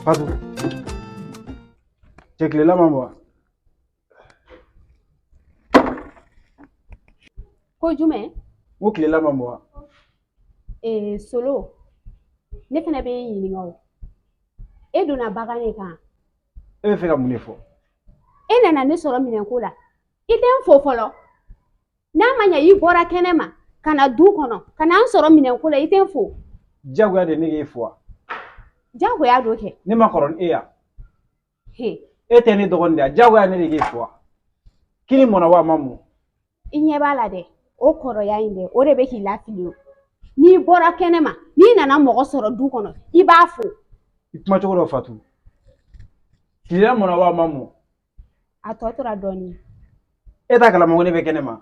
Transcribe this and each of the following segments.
Fatu. Cɛ tilela ma mɔ wa? Ko jumɛn? N ko tilela ma mɔ wa? Ee Solo, ne fana bɛ e ɲininka o. E donna bagan de kan. E bɛ fɛ ka mun de fɔ? E nana ne sɔrɔ minɛnko la. I tɛ n fo fɔlɔ. N'a ma ɲɛ i bɔra kɛnɛ ma ka na du kɔnɔ ka na n sɔrɔ minɛnko la i tɛ n fo. Diyagoya de ne k'e fo wa? Diyagoya don kɛ. Ne ma kɔrɔ ni e ya? He. E tɛ ne dɔgɔnin de ya? Diyagoya ne de k'e fo wa? Kini mɔna wa a ma mɔ? I ɲɛ b'a la dɛ, o kɔrɔya in dɛ, o de bɛ k'i lafili o. N'i bɔra kɛnɛ ma, n'i nana mɔgɔ sɔrɔ du kɔnɔ, i b'a fo. I kuma cogo dɔ Fatu. Tilela mɔna wa a ma mɔ? A tɔ tora dɔɔnin. E t'a kalama ko ne bɛ kɛnɛ ma?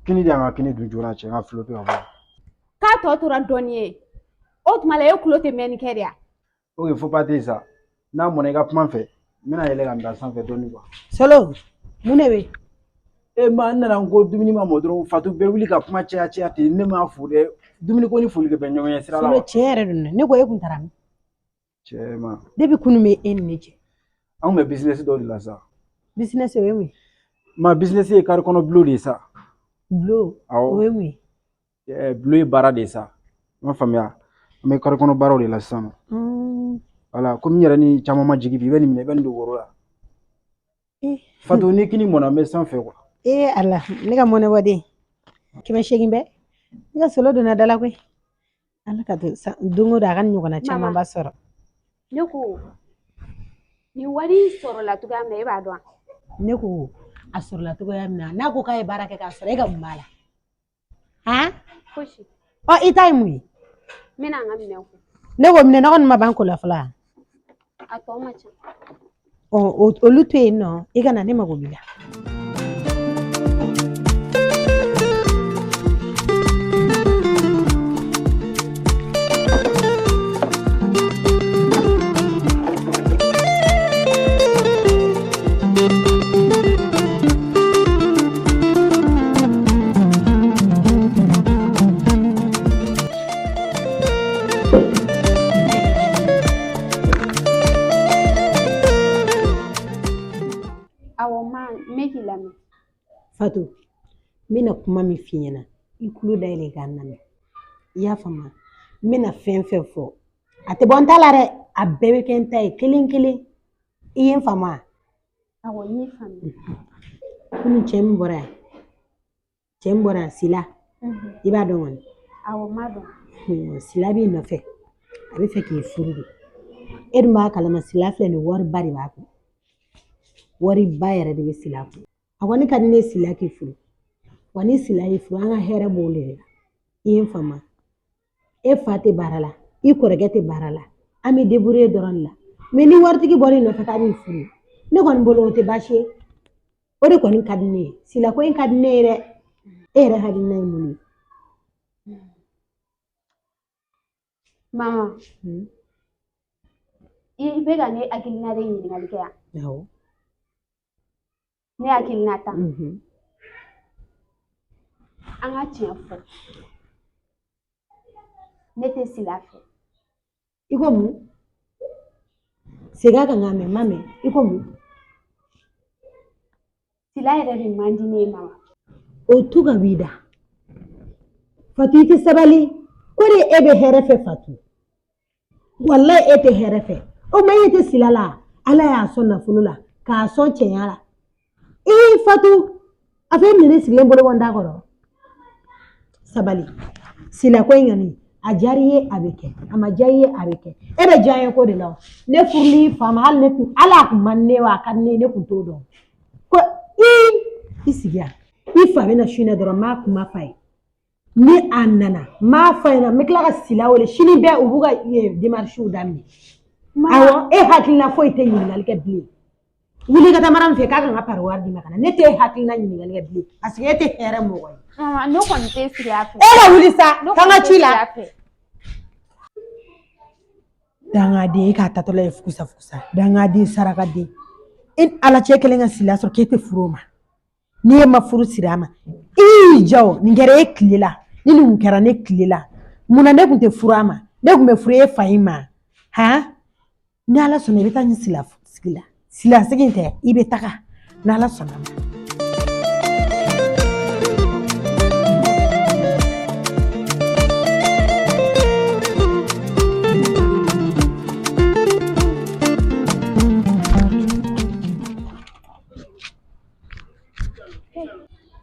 Kini di yan ka kini dun joona cɛ n ka filo ka bɔ. K'a tɔ tora dɔɔnin ye. O tuma la e tulo tɛ mɛnni kɛ de ya? Ok faux pas tɛ yen sa. N'a mɔna i ka kuma n fɛ, n bɛna yɛlɛ ka n da sanfɛ dɔɔnin quoi. Solo, mun de bɛ yen? E ma n nana n ko dumuni ma mɔ dɔrɔn Fatu bɛ wuli ka kuma caya caya ten ne m'a fo dɛ. Dumuni ko ni foli kɛ bɛn ɲɔgɔn ɲɛ sira la Solo wa? tiɲɛ yɛrɛ don dɛ. Ne ko e kun taara min? Cɛ ma. Depuis kunun bɛ e ni ne cɛ. An kun bɛ business dɔ de la sa. Business o ye mun ye? Ma business ye kari kɔnɔ bulon de ye sa. Bulon Awɔ. o ye mun ye? Bulon ye baara de ye sa. I m'a faamuya? An bɛ kari kɔnɔ baaraw de la sisan nɔ. Wala komi n yɛrɛ ni caman ma jigin bi i bɛ nin minɛ i bɛ nin don woro la. Fatu ni kini mɔna n bɛ sanfɛ quoi. Ee Ala ne ka mɔnɛbɔden 800 bɛ ne ka solo donna da la koyi. Ala ka to don o don a ka nin ɲɔgɔnna camanba sɔrɔ. Ne ko nin wari sɔrɔla cogoya min na e b'a dɔn wa? Ne ko a sɔrɔla cogoya min na n'a ko k'a ye baara kɛ k'a sɔrɔ e ka mun b'a la? Han? Fosi. Ɔ i ta ye mun ye? N bɛna n ka minɛn ko. Ne ko minɛnɔgɔ ninnu ma ban ko la fɔlɔ wa? A tɔ man ca. Ɔ olu to yen nɔ i ka na ne mago b'i la. Awɔ ma n bɛ k'i lamɛn. Fatu n bɛna kuma min f'i ɲɛna i tulo dayɛlɛ i k'a lamɛn i y'a faamu n bɛna fɛn fɛn fɔ a tɛ bɔ n ta la dɛ a bɛɛ bɛ kɛ n ta ye kelen kelen i ye n faamu wa? Awɔ n y'i faamuya. Kunun cɛ min bɔra yan cɛ min bɔra yan Sila i b'a dɔn kɔni? Awɔ n b'a dɔn. Sila b'i nɔfɛ a bɛ fɛ k'i furu de e dun b'a kalama Sila filɛ nin wariba de b'a kun wariba yɛrɛ de bɛ Sila kun a kɔni ka di ne ye Sila k'i furu wa ni Sila y'i furu an ka hɛrɛ b'o de la i ye n faamu e fa tɛ baara la i kɔrɔkɛ tɛ baara la an bɛ débrouiller dɔrɔn de la mais ni waritigi bɔra i nɔfɛ k'a b'i furu ne kɔni bolo o tɛ baasi ye o de kɔni ka di ne ye Sila ko in ka di ne ye dɛ e yɛrɛ hakilina ye mun ye? Mama i bɛ ka ne hakilina de ɲininkali kɛ yan. Awɔ. Ne hakilina ta. An ka tiɲɛ fɔ. Ne tɛ Sila fɛ. I ko mun? Segin a kan k'a mɛn n m'a mɛn i ko mun? Sila yɛrɛ de man di ne ye mama. O tu ka b'i da. Fatu i tɛ sabali ko de e bɛ hɛrɛ fɛ Fatu. Walayi e tɛ hɛrɛ fɛ. O ma e tɛ Sila la. Ala y'a sɔn nafolo la k'a sɔn cɛya la. Ee Fatu a fɔ e minɛ ne sigilen bolo bɔ n da kɔrɔ. Sabali. Sila ko in kɔni a diyara i ye a bɛ kɛ a ma diya i ye a bɛ kɛ e bɛ diya n ye ko de la o. Ne furuli fa ma hali ne kun hali a kun man di ne ye wa a ka di ne ye ne kun t'o dɔn ko i sigi yan i fa bɛ na su in na dɔrɔn n b'a kuma f'a ye ni a nana n b'a f'a ɲɛna n bɛ tila ka Sila wele sini bɛɛ u b'u ka démarches daminɛ awɔ e hakilina foyi tɛ ɲininkali kɛ bilen wuli ka taa mara min fɛ k'a ka n ka pari wari d'i ma ka na ne tɛ e hakilina ɲininkali kɛ bilen parce que e tɛ hɛrɛ mɔgɔ ye. Mama ne kɔni tɛ Sila fɛ. E ka wuli sa k'an ka ci la. Dangaden e k'a tatɔla ye fugusa fugusa dangaden sarakaden e ni Ala cɛ kelen ka Sila sɔrɔ k'e tɛ furu o ma n'i e ma furu siri a ma i y'i ja o nin kɛra e tile la ni nin kun kɛra ne tile la munna ne kun tɛ furu a ma ne kun bɛ furu e fa in ma. Han, ni Ala sɔnna i bɛ taa nin sila sigi la. Sila sigi in tɛ, i bɛ taga n'Ala sɔnna ma.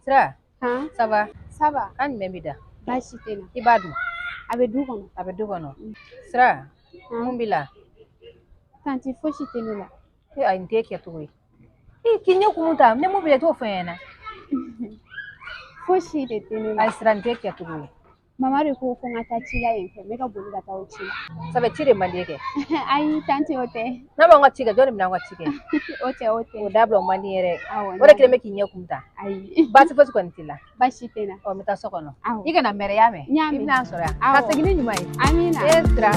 Sira, Han, ça va? Ça va. Kan jumɛn b'i da? Baasi tɛ n na. I b'a dun? A bɛ du kɔnɔ. A bɛ du kɔnɔ. Sira, mun b'i la? Tanti, fosi tɛ ne la. E ayi, nin t'e kɛcogo ye. E k'i ɲɛ kumu ta, ni mun b'i la i t'o fɔ n ɲɛna. Fosi de tɛ ne la. Ayi Sira, nin t'e kɛcogo ye. Mama de ko ko n ka taa ci la yen fɛ, n bɛ ka boli ka taa o ci la. Ça fait ci de man di e kɛ. Ayi tanti, o tɛ. N'a b'anw ka ci kɛ, jɔn de bɛna anw ka ci kɛ? O tɛ, o tɛ. O dabila, o man di n ye dɛ. Awɔ. O de kelen bɛ k'i ɲɛ kumu ta. Ayi. Baasi fosi kɔni t'i la. Baasi tɛ n na. Ɔ, n bɛ taa so kɔnɔ. Awɔ. I kana mɛrɛ, y'a mɛn? N y'a I mɛn. bɛna n sɔrɔ yan. Awɔ. Ka segin ni ɲuman ye. Amina. E Sira.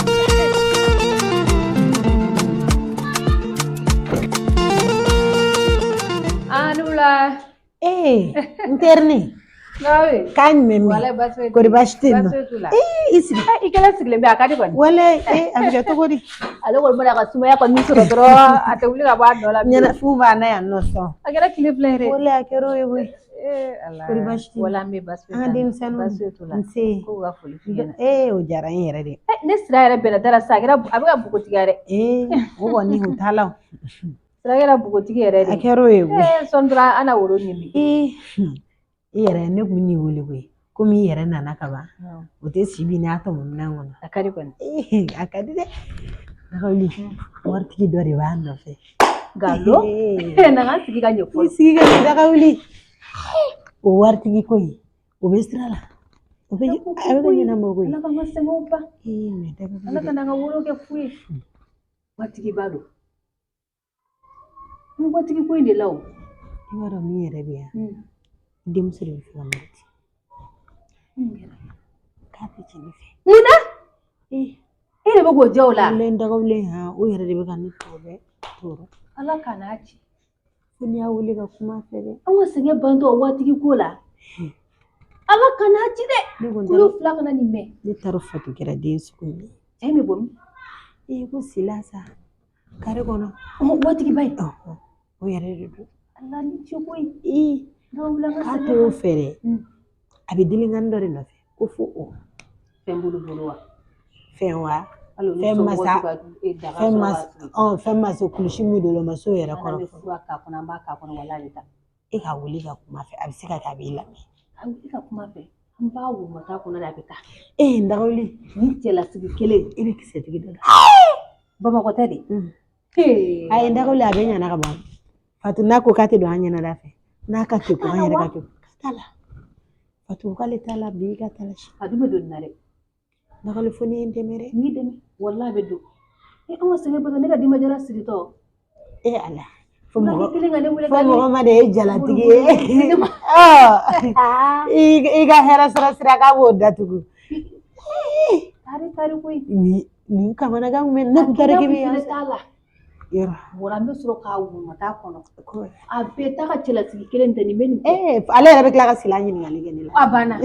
A ni wula. Ee, n terinin. Nawe. K'a jumɛn bɛ? Walayi baasi foyi tɛ Kɔri yen. baasi tɛ yen nɔ? Baasi foyi t'u la. Ee, i sigi. I kɛlen sigilen bɛ, a ka di kɔni. Walayi, ee, a bɛ kɛ cogo di? Ale kɔni mana ka sumaya kɔni sɔrɔ dɔrɔn, a tɛ wuli ka bɔ a nɔ la bilen. Ɲɛnafin b'a na yan nɔ sɔn. A kɛra tile fila ye dɛ. Walayi, a kɛra o ye koyi. Ee Ala. Kɔri baasi tɛ yen? Walayi an bɛ, baasi foyi An ka t'an na. denmisɛnninw. Baasi foyi t'u la. Nse. K'u ka foli f'i ɲɛna. Ee, o diyara n yɛrɛ de. Ne Sira yɛrɛ bɛnna da la sisan, a kɛra a bɛ ka npogotigiya dɛ. Ee, o kɔni o t'a la o. Sira kɛra npogotigi yɛrɛ de. A kɛra o ye koyi. Ee, sɔɔni dɔrɔn an na woro ɲimi. Ee, i yɛrɛ, ne kun n'i wele koyi. Komi i yɛrɛ nana ka ban. O tɛ si bi n'a tɔmɔ minɛn kɔnɔ. A ka di kɔni. Ee, a ka di dɛ. Dagawuli, waritigi dɔ de b'a nɔfɛ. Nkalon. Ee. Na n ka sigi ka ɲɛ I fɔlɔ. sigi ka ɲɛ Dagawuli. O waritigi ko in, o bɛ sira la. O bɛ, a bɛ ka ɲɛnabɔ koyi. Ala k'an ka sɛgɛnw ban. Ee, mɛ Dagawuli Ala dɛ. ka n'an ka woro kɛ fu ye. Waritigi b'a dɔn. N bɛ waritigi ko in de la o. I b'a dɔn min yɛrɛ bɛ yan. Denmuso de bɛ fɛ ka muruti. K'a tɛ cɛ ne fɛ. Mun na? Ee, E de bɛ k'o diya o la. Walayi Dagawuli, han, o yɛrɛ de bɛ ka ne tɔɔrɔ tɔɔrɔ. Ala ka n'a ci. Fo n'i y'a wele ka kuma a fɛ dɛ. An ka sɛgɛn bantɔ waritigi ko la. Ala ka n'a ci dɛ. Ne kɔni Kulo taara fila kana nin mɛn. Ne taara Fatu kɛra den sugu min ye. Cɛ in bɛ bɔ min? Ee, ko Sila sa. Kare kɔnɔ. Ɔhɔn, waritigi ba in. Ɔhɔn, o yɛrɛ de don. Ala ni ce koyi. Ee, Dagawuli, an ka k'a sɛgɛn t'o ban. fɛ dɛ. A bɛ denkani dɔ de nɔfɛ. Ko fo o. Fɛn b'olu bolo wa? Fɛn wa? Hali olu Fɛn somɔgɔw masa. t'u ka daga Fɛn sɔrɔ ma ka sigi. Ɔn, fɛn ma se kulusi min don o ma se o yɛrɛ An kɔrɔ. bɛ fura k'a kɔnɔ, an b'a k'a kɔnɔ, walahi a bɛ taa. E ka wuli ka kuma fɛ, a bɛ se ka kɛ a b'i lamɛn. A wuli ka kuma fɛ. An b'a woloma kɔnɔ de, a bɛ taa. Ee, Dagawuli. Ni cɛlasigi kelen. I bɛ kisɛtigi dɔ la. Bamakɔ tɛ de. Ayi Dagawuli, a bɛ ɲana ka ban. Fatu n'a ko k'a tɛ don an ɲɛna da fɛ. N'a ka kɛ ko an yɛrɛ ka kɛ. K'a t'a la. Fatu k'ale t'a la bi, ka t'a la sini. A dun bɛ don nin na dɛ. Dagawuli, fo n'i ye n dɛmɛ dɛ. N b'i dɛmɛ. Walahi a bɛ don. E, an ka sɛgɛn bɛɛ ne ka denbaya siritɔ. E Ala. Fo Furakɛ mɔgɔ kelen ka ne wele fo ka ne. mɔgɔ ma de ye jalatigi ye. Ne ma. Ɔ, i ka hɛrɛ sɔrɔ sira k'a b'o datugu. Tari tari koyi. Nin kamanagan kun bɛ ne kun t'a dɔn k'i bɛ yan. t'a la. Yɔrɔ. Bɔra an bɛ sɔrɔ k'a woloma t'a kɔnɔ. A bɛɛ taa ka cɛlasigi kelen tɛ nin bɛ nin kɛ. Ee, ale yɛrɛ bɛ tila ka sila ɲininkali kɛ ne la. A banna.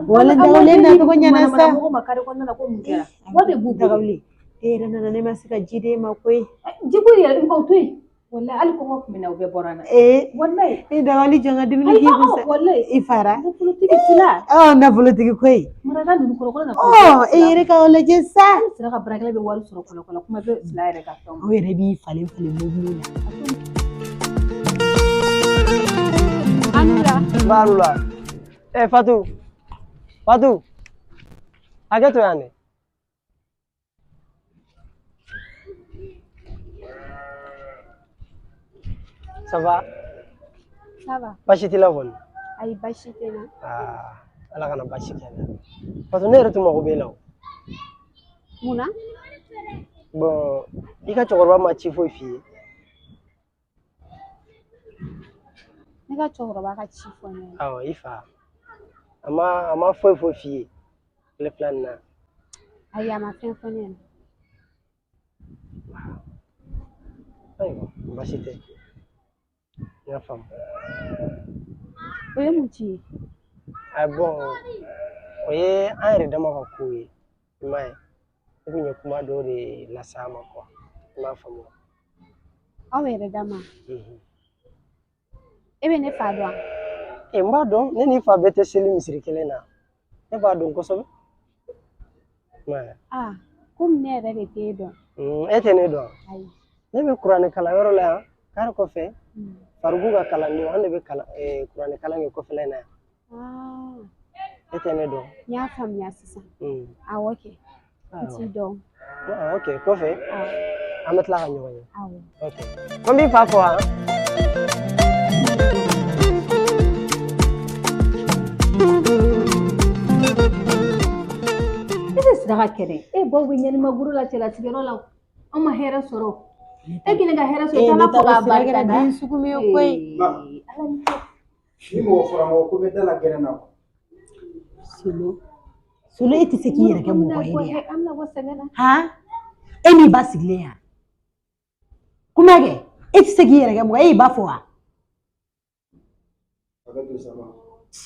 Wala Dagawuli nacogo ɲɛna sa. Mɔgɔ ma kare kɔnɔna la ko mun kɛra? Wari de b'u bolo. Dagawuli, e yɛrɛ nana ne ma se ka ji d'e ma koyi. Jiko yɛrɛ o to yen. Walahi hali kɔngɔ tun bɛ na, o bɛɛ bɔra n na. Ee, Walahi. e Dagawuli, jɔn ka dumuni Ayi, k'i kun sa. walahi. I fara. Nafolotigi sila. Ɔ, nafolotigi koyi. Maraka ninnu kɔrɔ kɔrɔ Ɔ, e yɛrɛ ka o lajɛ sa. Hali Sira ka baarakɛla bɛ wari sɔrɔ kɔlɔ kuma bɛ Sila yɛrɛ ka fɛnw. O yɛrɛ b'i falen falen mobili la. Anula. B'a la. Eh Fatou, Fatou, hakɛ to yan dɛ. Ça va? Ça va. Baasi t'i la kɔni? Ayi, baasi tɛ n na. Aa, Ala kana baasi kɛ n na. Fatou, ne yɛrɛ tun mago b'e la o. Mun na? Bon, i ka cɛkɔrɔba ma ci foyi f'i ye. Ne ka cɛkɔrɔba ka ci fɔ ne ɲɛna. Awɔ, i fa. A ma foyi foyi f'i ye tile fila nin na. Ayi, a ma fɛn fɔ ne ɲɛna. Ayiwa, baasi tɛ. N y'a faamu. O ye mun ci ye? Ayi, bon, o ye an yɛrɛ dama ka ko ye. I m'a ye. Ne kun ye kuma dɔw de las'a ma quoi. I m'a faamu. Aw yɛrɛ dama. E bɛ ne fa dɔn wa? N b'a dɔn, ne n'i fa bɛɛ tɛ seli misiri kelen na. Ne b'a dɔn kosɛbɛ. Aa, komi ne yɛrɛ de t'e dɔn. E tɛ ne dɔn? Ayi. Ne bɛ kuranɛ kalanyɔrɔ la yan, kari kɔfɛ. Farigu ka kalandenw, an de bɛ kalan kuranɛ kalan kɛ kɔfɛla in na yan. E tɛ ne dɔn? N y'a faamuya sisan. Awɔ kɛ. N t'i dɔn. Ok, kɔfɛ an bɛ tila ka ɲɔgɔn ye. Awɔ. Ok. Ko n b'i fa fɔ wa? E tɛ sira ka kɛnɛ e baw bɛ ɲɛnɛma buru la cɛlasigiyɔrɔ la anw ma hɛrɛ sɔrɔ e kelen ka hɛrɛ sɔrɔ i t'Ala fo k'a barika da. Den sugu min ye koyi. Ala ni ce. Ni mɔgɔ fɔra mɔgɔ ko bɛ da la gɛrɛn na. Solo. Solo e tɛ se k'i yɛrɛ kɛ mɔgɔ ye de ya. An bɛna bɔ sɛgɛn na. Han? E n'i ba sigilen yan. Kuma kɛ, e tɛ se k'i yɛrɛ kɛ mɔgɔ ye, e y'i ba fo wa? Hakɛ to sama.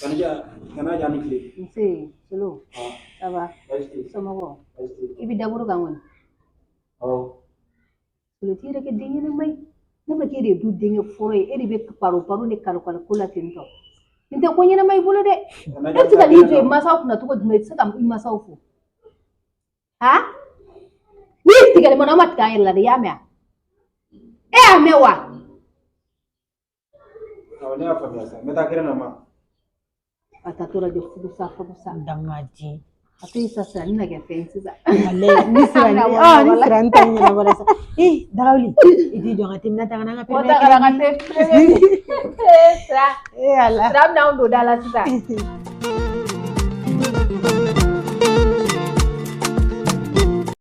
Kanija, kana ja ni tile. Nse, Solo. Ça va? Baasi tɛ yen. Somɔgɔw? Baasi tɛ yen. I bɛ daburu kan kɔni. Awɔ. Solo t'i yɛrɛ kɛ den ɲɛnama ye. Ne ma k'e de ye du denkɛ fɔlɔ ye, e de bɛ paro paro ni kalo kalo ko la ten tɔ. Nin tɛ ko ɲɛnama i bolo dɛ. E bɛ se ka n'i jɔ i mansaw kunna cogo jumɛn, i tɛ se ka i mansaw fo. Han? N'i tigɛli mana, an ma tigɛ an yɛrɛ la dɛ, i y'a mɛn wa? E y'a mɛn wa? Awɔ, ne y'a faamuya sa. N bɛ taa gɛrɛn na ma. A taatɔ lajɛ furusa furusa. Dangaden. A to yen sa, sira ni na kɛ fɛn ye sisan. Walayi, ni sira ni ni sira ni ta ɲɛnabɔra sa. Ee, Dagawuli, i t'i jɔ n ka teminan ta ka na n ka O ta ka na ka te. Sira. Ee Ala. Sira bɛna anw don da la sisan.